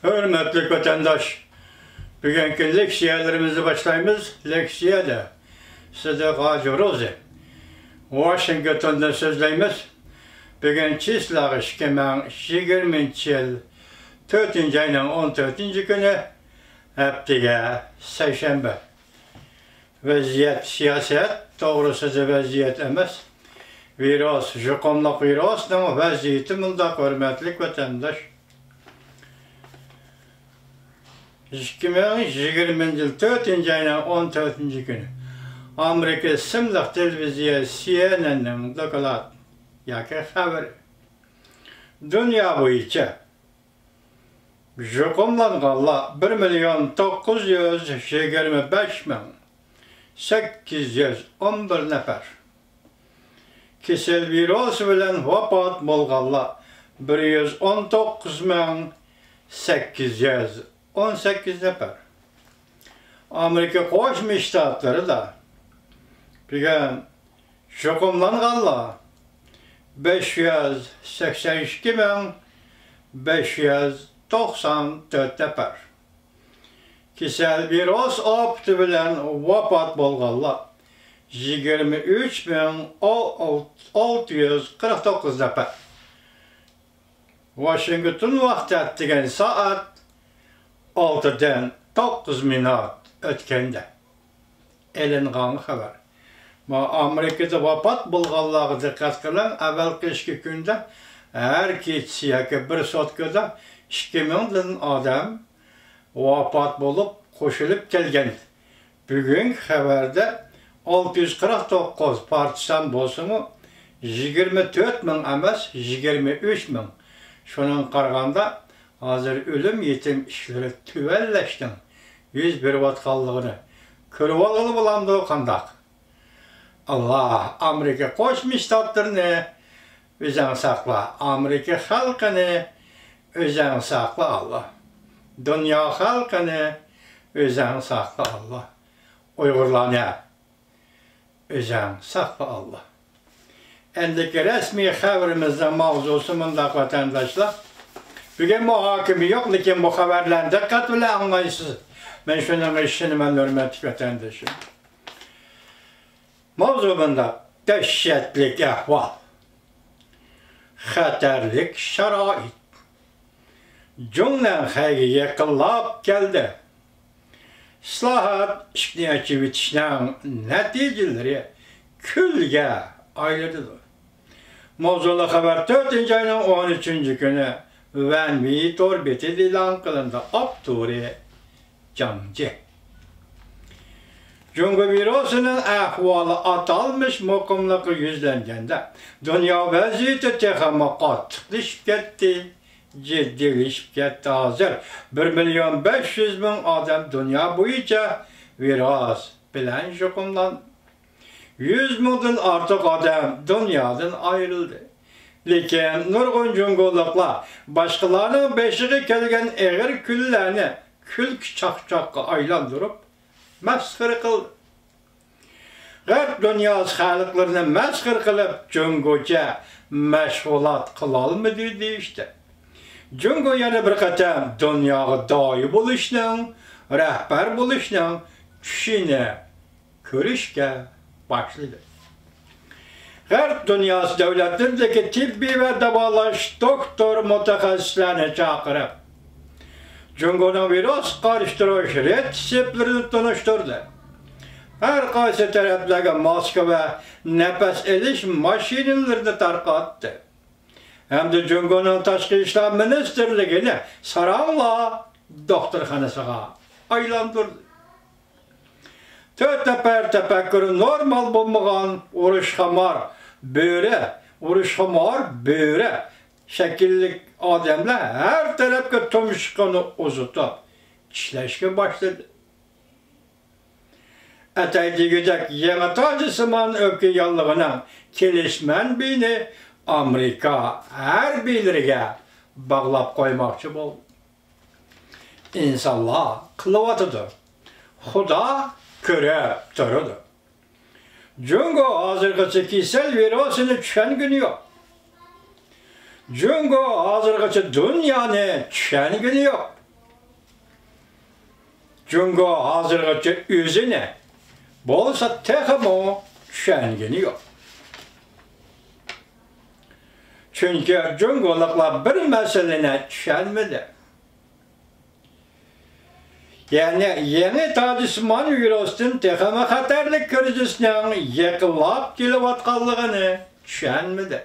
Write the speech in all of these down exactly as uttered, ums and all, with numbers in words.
ھۆرمەتلىك ۋەتەنداش، بۈگۈنكى لېكسىيەلىرىمىزنى باشلايمىز. لېكسىيەدە سىدىق ھاجى روزى، ۋاشىنگتوندىن سۆزلەيمىز. بۈگۈن چىسلاغا ئىككى مىڭ يىگىرمىنچى يىل تۆتىنچى ئاينىڭ ئون تۆتىنچى كۈنى، ھەپتىگە سەيشەنبە. ۋەزىيەت، سىياسەت توغرىسىدا ۋەزىيەت ئەمەس، ۋىرۇس، يۇقۇملۇق ۋىرۇسنىڭ ۋەزىيىتى مۇنداق، ھۆرمەتلىك ۋەتەنداش. ئىككى مىڭ يىگىرمىنچى يىل تۆتىنچى ئاينىڭ ئون تۆتىنچى كۈنى ئامېرىكا ئىسىملىق تېلېۋىزىيە سى ئېن ئېن نىڭ دوكلات ياكى خەۋىرى. دۇنيا بويىچە يۇقۇملانغانلار بىر مىليون توققۇز يۈز يىگىرمە بەش مىڭ سەككىز يۈز ئون بىر نەپەر. كېسەل ۋىرۇسى بىلەن ۋاپات بولغانلار بىر يۈز ئون توققۇز مىڭ سەككىز يۈز ئون سەككىز نەپەر. ئامېرىكا قوشما شتاتلىرىدا بۈگۈن يۇقۇملانغانلار بەش يۈز سەكسەن ئىككى مىڭ بەش يۈز توقسان تۆت نەپەر. كېسەل ۋىرۇس ئاپىتى بىلەن ۋاپات بولغانلار يىگىرمە ئۈچ مىڭ ئالتە يۈز قىرىق توققۇز نەپەر. ۋاشىنگتون ۋاقتى ئەتىگەن سائەت ئالتىدىن توققۇز مىنۇت ئۆتكەندە ئېلىنغان خەۋەر. ما ئامېرىكىدا ۋاپات بولغانلارغا دىققەت قىلىڭ. ئەۋۋەلقى ئىككى كۈندە ھەر كېچىسى ياكى بىر سوتكىدا ئىككى مىڭدىن ئادەم ۋاپات بولۇپ قوشۇلۇپ كەلگەن. بۈگۈنكى خەۋەردە ئالتە يۈز قىرىق توققۇز پارتىزان بولسىمۇ، يىگىرمە تۆت مىڭ ئەمەس، يىگىرمە ئۈچ مىڭ. شۇنىڭغا قارىغاندا، ھازىر ئۆلۈم يېتىم ئىشلىرى تۆۋەنلەشنىڭ يۈز بېرىۋاتقانلىقىنى كۆرۈۋالغىلى بولامدۇ قانداق؟ ئاللا ئامېرىكا قوشما شتاتلىرىنى، ئۆزەڭ ساقلا. ئامېرىكا خەلقىنى ئۆزەڭ ساقلا، ئاللا. دۇنيا خەلقىنى ئۆزەڭ ساقلا، ئاللا. ئۇيغۇرلارنى ئۆزەڭ ساقلا، ئاللا. ئەمدىكى رەسمىي خەۋىرىمىزنىڭ ماۋزۇسى مۇنداق، ۋەتەنداشلار. بۈگۈن مۇھاكىمە يوق، لېكىن بۇ خەۋەرلەرنى دىققەت بىلەن ئاڭلايسىز. مەن شۇنىڭغا ئىشىنىمەن، ھۆرمەتلىك ۋەتەندىشىم. ماۋزۇ مۇنداق، دەھشەتلىك ئەھۋال. خەتەرلىك شارائىت. جۇڭنەنخەيگە يېقىنلاپ كەلدى. ئىسلاھات، ئىشىكنى ئېچىۋېتىشنىڭ نەتىجىلىرى كۈلگە ئايلىنىدۇ. ماۋزۇلۇق خەۋەر تۆتىنچى ئاينىڭ ئون ئۈچىنچى كۈنى ۋەن ۋېي تور بېتىدە ئېلان قىلىندى. ئاپتورى جاڭ جې. جۇڭگو ۋىرۇسىنىڭ ئەھۋالى ئاتالمىش مۇقىملىققا يۈزلەنگەندە، دۇنيا ۋەزىيىتى تېخىمۇ قاتتىقلىشىپ كەتتى، جىددىيلىشىپ كەتتى. ھازىر بىر مىليون بەش يۈز مىڭ ئادەم دۇنيا بويىچە ۋىرۇس بىلەن يۇقۇملاندى. يۈز مىڭدىن ئارتۇق ئادەم دۇنيادىن ئايرىلدى. لېكىن نۇرغۇن جۇڭگولۇقلار باشقىلارنىڭ بېشىغا كەلگەن ئېغىر كۈنلەرنى كۈلكە چاقچاققا ئايلاندۇرۇپ مەسخىرە قىلدى. غەرب دۇنياسى خەلقلىرىنى مەسخىرە قىلىپ، جۇڭگوچە مەشغۇلات قىلالمىدى دېيىشتى. جۇڭگو يەنە بىر قېتىم دۇنياغا داھىي بولۇشنىڭ، رەھبەر بولۇشنىڭ چۈشىنى كۆرۈشكە باشلىدى. غەرب دۇنياسى دۆلەتلىرىدىكى تېببىي ۋە داۋالاش دوكتور مۇتەخەسسىسلەرنى چاقىرىپ، جۇڭگونىڭ ۋىرۇسقا قارشى تۇرۇش رېتسېپلىرىنى تونۇشتۇردى. ھەر قايسى تەرەپلەرگە ماسكا ۋە نەپەس ئېلىش ماشىنىلىرىنى تارقاتتى. ھەمدە جۇڭگونىڭ تاشقى ئىشلار مىنىستىرلىكىنى ساراڭلار دوختۇرخانىسىغا ئايلاندۇردى. تۆت نەپەر تەپەككۇرى نورمال بولمىغان ئۇرۇشخۇمار بۆرە، ئۇرۇشخۇمار بۆرە شەكىللىك ئادەملەر ھەر تەرەپكە تۇمشۇقىنى ئۇزىتىپ ئىشلەشكە باشلىدى. ئەتەي دېگۈدەك يېڭى تاجسىمان ئۆپكە ياللۇغىنىڭ كېلىش مەنبىيىنى ئامېرىكا ھەربىيلىرىگە باغلاپ قويماقچى بولدى. ئىنسانلار قىلىۋاتىدۇ. خۇدا كۆرۈپ تۇرىدۇ. جۇڭگو ھازىرغىچە كېسەل ۋىرۇسىنى چۈشەنگىنى يوق. جۇڭگو ھازىرغىچە دۇنيانى چۈشەنگىنى يوق. جۇڭگو ھازىرغىچە ئۆزىنى، بولسا تېخىمۇ چۈشەنگىنى يوق. چۈنكى جۇڭگولۇقلار بىر مەسىلىنى چۈشەنمىدى. يەنى يېڭى تاجسىمان ۋىرۇستىن تېخىمۇ خەتەرلىك كىرىزىسنىڭ يېقىنلاپ كېلىۋاتقانلىقىنى چۈشەنمىدى.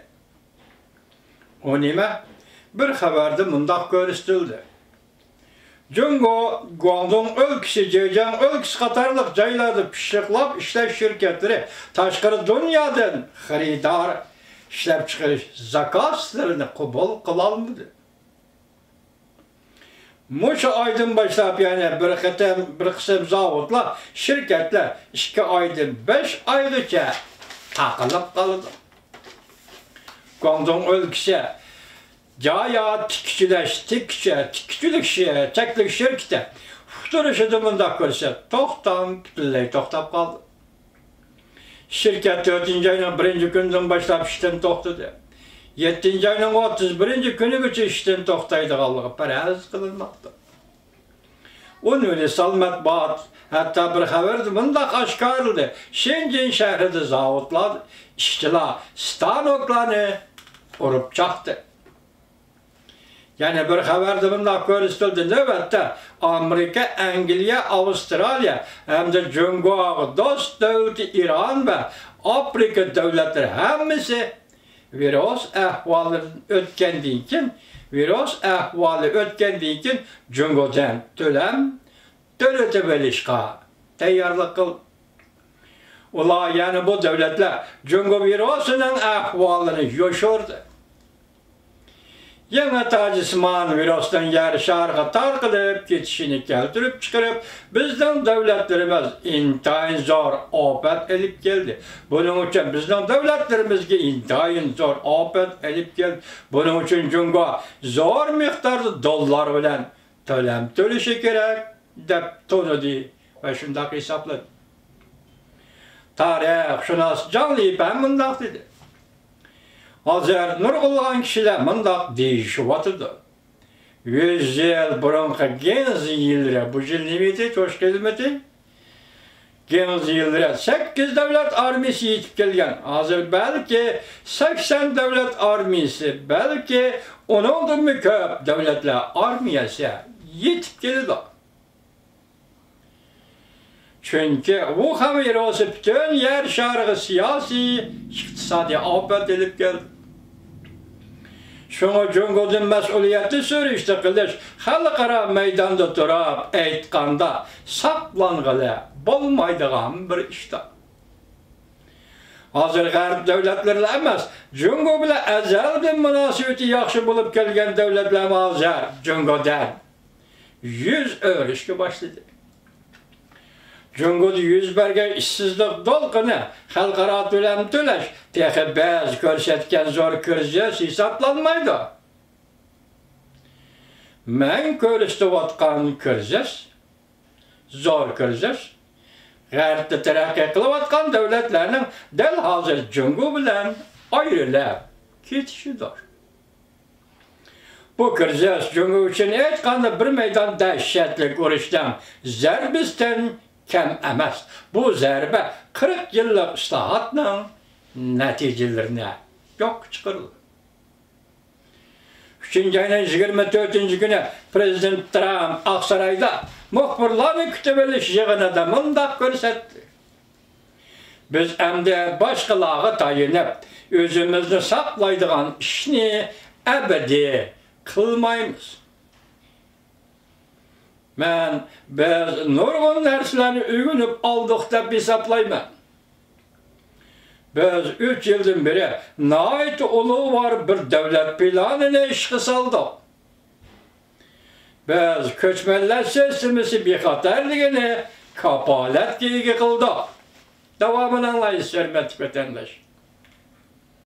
ئۇ نېمە؟ بىر خەۋەردە مۇنداق كۆرسىتىلدى. جۇڭگو، گۇاڭدۇڭ ئۆلكىسى، جېجياڭ ئۆلكىسى قاتارلىق جايلاردا پىششىقلاپ ئىشلەش شىركەتلىرى تاشقىرى دۇنيادىن خېرىدار، ئىشلەپچىقىرىش زاكازلىرىنى قوبۇل قىلالمىدى. مۇشۇ ئايدىن باشلاپ يەنە بىر قېتىم، بىر قىسىم زاۋۇتلار، شىركەتلەر ئىككى ئايدىن بەش ئايغىچە تاقىلىپ قالىدۇ. گۇاڭدۇڭ ئۆلكىسى جايا تىككۈچىلەش، تىككۈچى، تىككۈچىلىك شى-، چەكلىك شىركىتى ئۇقتۇرۇشىدا مۇنداق كۆرسە، توختام پۈتۈنلەي توختاپ قالدى. شىركەت تۆتىنچى ئاينىڭ بىرىنچى كۈنىدىن باشلاپ ئىشتىن توختىدى. يەتتىنچى ئاينىڭ ئوتتۇز بىرىنچى كۈنىگىچە ئىشتىن توختايدىغانلىقى پەرەز قىلىنماقتا. ئۇنىۋېرسال مەتبۇئات ھەتتا بىر خەۋەردە مۇنداق ئاشكارىلىدى، شېنجېن شەھىرىدە زاۋۇتلار ئىشچىلار ستانوكلارنى ئۇرۇپ چاقتى. يەنە بىر خەۋەردە مۇنداق كۆرسىتىلدى، نۆۋەتتە ئامېرىكا، ئەنگلىيە، ئاۋسترالىيە ھەمدە جۇڭگوغا دوست دۆلىتى ئىران ۋە ئافرىقا دۆلەتلىرى ھەممىسى ۋىرۇس ئەھۋالىدىن ئۆتكەندىن كېيىن، ۋىرۇس ئەھۋالى ئۆتكەندىن كېيىن جۇڭگودىن تۆلەم تۆلىتىۋېلىشقا تەييارلىق قىلدى. ئۇلار، يەنى بۇ دۆلەتلەر جۇڭگو ۋىرۇسىنىڭ ئەھۋالىنى يوشۇردى. يېڭى تاجسىمان ۋىرۇسنىڭ يەر شارىغا تارقىلىپ كېتىشىنى كەلتۈرۈپ چىقىرىپ، بىزنىڭ دۆلەتلىرىمىز ئىنتايىن زور ئاپەت ئېلىپ كەلدى. بۇنىڭ ئۈچۈن بىزنىڭ دۆلەتلىرىمىزگە ئىنتايىن زور ئاپەت ئېلىپ كەلدى. بۇنىڭ ئۈچۈن جۇڭگو زور مىقداردا دوللار بىلەن تۆلەم تۆلىشى كېرەك، دەپ تونۇدى ۋە شۇنداق ھېسابلىدى. تارىخشۇناس جاڭ لىپەن مۇنداق دېدى، ھازىر نۇرغۇنلىغان كىشىلەر مۇنداق دېيىشىۋاتىدۇ، يۈز يىل بۇرۇنقى گېڭزى يىللىرى، بۇ يىل نېمە ئىدى، چوشقا يىلمىدى؟ گېڭزى يىللىرى سەككىز دۆلەت ئارمىيىسى يېتىپ كەلگەن. ھازىر بەلكى سەكسەن دۆلەت ئارمىيىسى، بەلكى ئۇنىڭدىنمۇ كۆپ دۆلەتلەر ئارمىيەسى يېتىپ كېلىدۇ. چۈنكى ۋۇخەن ۋىرۇسى پۈتۈن يەر شارىغا سىياسىي، ئىقتىسادىي ئاپەت ئېلىپ كەلدى. شۇڭا جۇڭگودىن مەسئۇلىيەتنى سۈرۈشتە قىلىش خەلقئارا مەيداندا تۇرۇپ ئېيتقاندا ساقلانغىلى بولمايدىغان بىر ئىشتۇر. ھازىر غەرب دۆلەتلىرىلا ئەمەس، جۇڭگو بىلەن ئەزەلدىن مۇناسىۋىتى ياخشى بولۇپ كەلگەن دۆلەتلەرمۇ ھازىر جۇڭگودىن يۈز ئۆرۈشكە باشلىدى. جۇڭگودا يۈز بەرگەن ئىشسىزلىق دولقۇنى خەلقئارا تۆلەم تۆلەش تېخى بەزى كۆرسەتكەن زور كىرىزىس ھېسابلانمايدۇ. مەن كۆرسىتىۋاتقان كىرىزىس، زور كىرىزىس، غەربتە تەرەققىي قىلىۋاتقان دۆلەتلەرنىڭ دەل ھازىر جۇڭگو بىلەن ئايرىلىپ كېتىشىدۇر. بۇ كىرىزىس جۇڭگو ئۈچۈن ئېيتقاندا بىر مەيدان دەھشەتلىك ئۇرۇشنىڭ زەربىسىدىن كەم ئەمەس. بۇ زەربە قىرىق يىللىق ئىسلاھاتنىڭ نەتىجىلىرىنى يوققا چىقىرىدۇ. ئۈچىنچى ئاينىڭ يىگىرمە تۆتىنچى كۈنى پىرېزىدېنت ترامپ ئاقسارايدا مۇخبىرلارنى كۈتۈۋېلىش يىغىنىدا مۇنداق كۆرسەتتى. بىز ئەمدى باشقىلارغا تايىنىپ، ئۆزىمىزنى ساقلايدىغان ئىشنى ئەبەدىي قىلمايمىز. مەن، بىز نۇرغۇن نەرسىلەرنى ئۆگىنىپ ئالدۇق دەپ ھېسابلايمەن. بىز ئۈچ يىلدىن بېرى ناھايىتى ئۇلۇغۋار بىر دۆلەت پىلانىنى ئىشقا سالدۇق. بىز كۆچمەنلەر سىستېمىسى بىخەتەرلىكىنى كاپالەتكە ئىگە قىلدۇق. داۋامىنى ئاڭلايسىز، ھۆرمەتلىك ۋەتەنداش.